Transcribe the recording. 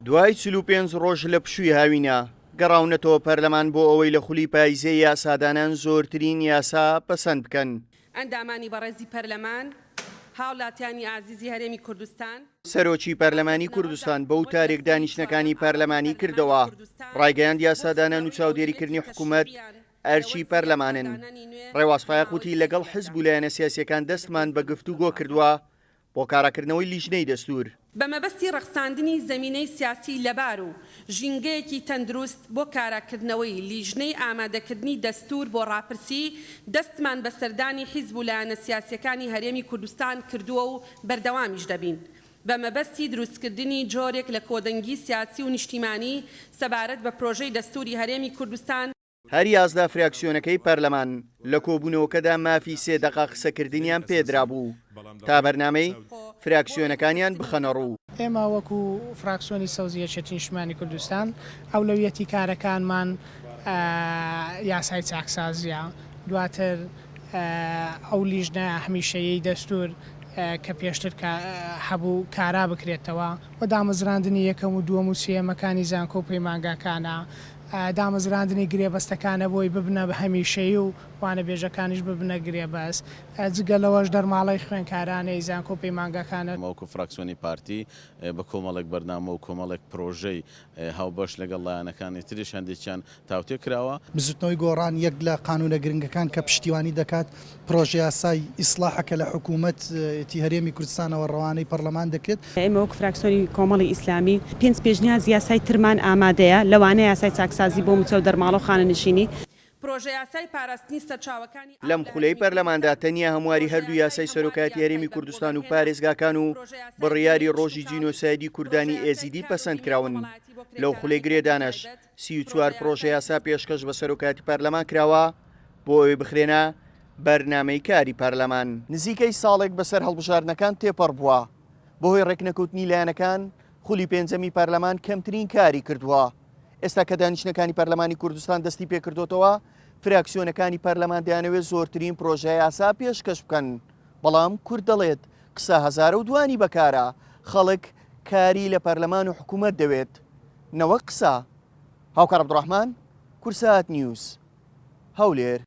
دوای 45 ڕۆژ لە پشووی هاوینە، گەڕاونەتەوە پەرلەمان بۆ ئەوەی لە خولی پایزەی یاسادانان زۆرترین یاسا پەسەند بکەن. ئەندامانی بەڕێزی پەرلەمان، هاوڵاتیانی ئازیزی هەرێمی کوردستان. سەرۆکی پەرلەمانی کوردستان بە وتارێک دانیشتنەکانی پەرلەمانی کردەوە، ڕایگەیاند یاسادانان و چاودێریکردنی حکومەت ئەرکی پەرلەمانن. ڕێواز فایەق وتی لەگەڵ حزب و لایەنە سیاسییەکان دەستمان بە گفتوگۆ کردووە بۆ کاراکردنەوەی لیژنەی دەستوور. بە مەبەستی ڕەخساندنی زەمینەی سیاسی لەبار و ژینگەیەکی تەندروست بۆ کاراکردنەوەی لیژنەی ئامادەکردنی دەستوور بۆ ڕاپرسی، دەستمان بە سەردانی حیزب و لایەنە سیاسییەکانی هەرێمی کوردستان کردووە و بەردەوامیش دەبین بە مەبەستی دروستکردنی جۆرێک لە کۆدەنگی سیاسی و نیشتیمانی سەبارەت بە پرۆژەی دەستووری هەرێمی کوردستان. هەر 11 فراکسیۆنەکەی پەرلەمان لە کۆبوونەوەکەدا مافی سێ دەقە قسەکردنیان پێدرابوو تا بەرنامەی فراکسیۆنەکانیان بخەنەڕوو. ئێمە وەکو فراکسیۆنی سەوزی یەکێتی نیشتمانی کوردستان ئەولەویەتی کارەکانمان یاسای چاکسازییە، دواتر ئەو لیژنە هەمیشەییەی دەستوور کە پێشتر هەبوو کارا بکرێتەوە و دامەزراندنی یەکەم و دووەم و سێیەمەکانی زانکۆ و پەیمانگاکانە. دامەزراندنی گرێبەستەکانە بۆی ببنە هەمیشەیی و وانەبێژەکانیش ببنە گرێبەست، جگە لەوەش دەرماڵەی خوێندکارانەی زانکۆ و پەیمانگاکانە. ئێمە وەکو فراکسیۆنی پارتی بە کۆمەڵێک بەرنامە و کۆمەڵێک پرۆژەی هاوبەش لەگەڵ لایەنەکانی تریش هەندێکیان تاوتوێ کراوە. بزوتنەوەی گۆڕان یەک لە قانونە گرنگەکان کە پشتیوانی دەکات پرۆژەیاسای ئیسڵاحە کە لە حکومەتی هەرێمی کوردستانەوە ڕەوانەی پەڕلەمان دەکرێت. ئێمە وەک فراکسیۆنی کۆمەڵی ئیسلامی پێنج پێشنیازی یاسای ترمان ئامادەیە، لەوانە یاسای چاکسازی بۆ موچە و دەرماڵە و خانەنشینی. پرۆژەیاسای پاراستنی سەرچاوەکانی ئاو لەم لە خولەی هەرێمی پەرلەماندا کوردستان، تەنیا هەمواری هەردوو یاسای پرۆژەیاسای هەمواری سەرۆکایەتی یاسای هەرێمی بە کوردستان و کۆڵبەرهێنان، پارێزگاکان و پرۆژەیاسای بڕیاری بیمەی ڕۆژی کشتوکاڵی، جینۆسایدی کوردانی پرۆژەیاسای ئێزیدی کار و پەسەند بیمەی کراون. کۆمەڵایەتی بۆ لەو خولەی کرێکارانی کەرتی گرێدانەش تایبەت، 34 پرۆژەیاسای پرۆژەیاسا پێشکەش بە سەرۆکایەتی پەرلەمان کراوە بۆ ئەوەی بخرێنە بەرنامەی کاری پەرلەمان. نزیکەی ساڵێک بەسەر هەڵبژاردنەکان تێپەڕ بووە، بەهۆی ڕێکنەکەوتنی لایەنەکان خولی پێنجەمی پەرلەمان کەمترین کاری کردووە. ئێستا کە دانیشتنەکانی پەرلەمانی کوردستان دەستی پێکردۆتەوە، فراکسیۆنەکانی پەرلەمان دەیانەوێت زۆرترین پرۆژەیاسا پێشکەش بکەن، بەڵام کورد دەڵێت قسە هەزارە و دوانی بەکارە، خەڵک کاری لە پەرلەمان و حکومەت دەوێت نەوەک قسە. هاوکار عەبدوڕەحمان، کوردسات نیوز، هەولێر.